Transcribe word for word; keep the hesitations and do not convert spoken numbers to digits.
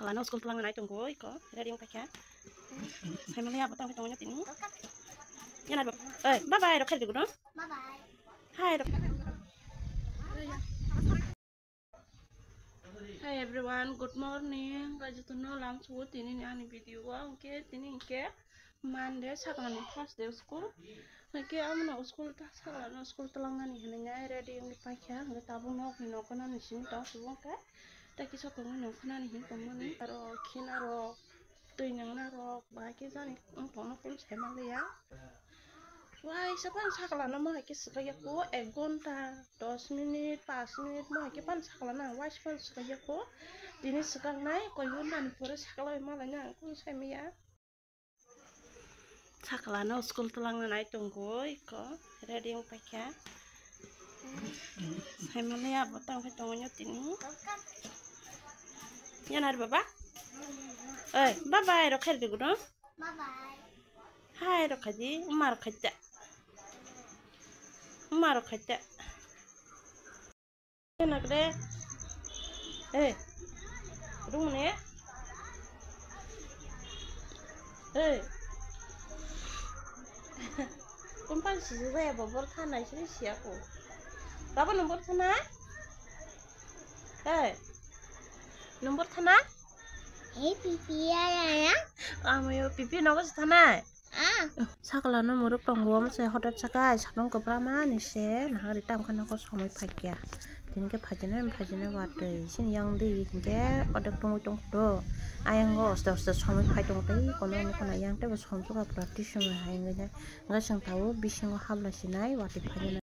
Kalano school twlang nai tongo iko ready wng paikha. Family abo tang tongo tini. Yana bo. Oi, bye bye rok khaidi gudo. Bye bye. Hi rok. Hi everyone, good morning. Rajutuno langsugo tini ni ani video o hwnkhe tini hwnkhe Monday saklani first day school. Hwnkhe amno school ta saklano school twlangnani hinwi nai ready wngwi paikha. Hwnkhe tabuk nokni noknani simi tong subung khe. Tei kisa tongwi noknani hin tongmani. Aro khina rok, twi nangna rok, bahai khe jani wng tongno kunu sai manliya. Waisa phano saklano mohai khe swkaiya kho ek ghonta, dos minute, panch minute mohai khe phano saklano ang waisa phano swkaiya kho. Tini swkaknai koi ghonta ni pore saklai malaina ang kunu sai manya. Saklano school twlangna nai tongo iko ready wng paikha. Saimanya abo tang khe tongo tini. Yanar baba. Oi, bye bye rok khaidi gudo. Bye bye. Hai rok khaidi, umar khaita. Umar khaita. Nakre. Eh. Rung ne. Eh. Kumpan sisi saya bobor thana sini siaku. Baba nombor thana? Eh. Nombor thana? Hey, pipi ya ya ya. Amayo pipi nogo thana. Ah. Sakla no muruk tongo, omo se hotel saka, ai sakno kwbra ma ni se, nahari tam khe nokho somoi phaikya. Tini khe phaijinai, phaijinai watwi, sini yang di hinkhe odek tongwi tongkho do. Ayang go oste oste somoi phai tongo tei, kono nokho na yang tei bo somsok apra twi somoi hai wngwi nai. Wngkha chwng tabuk bisingo habla sinai watwi phainani.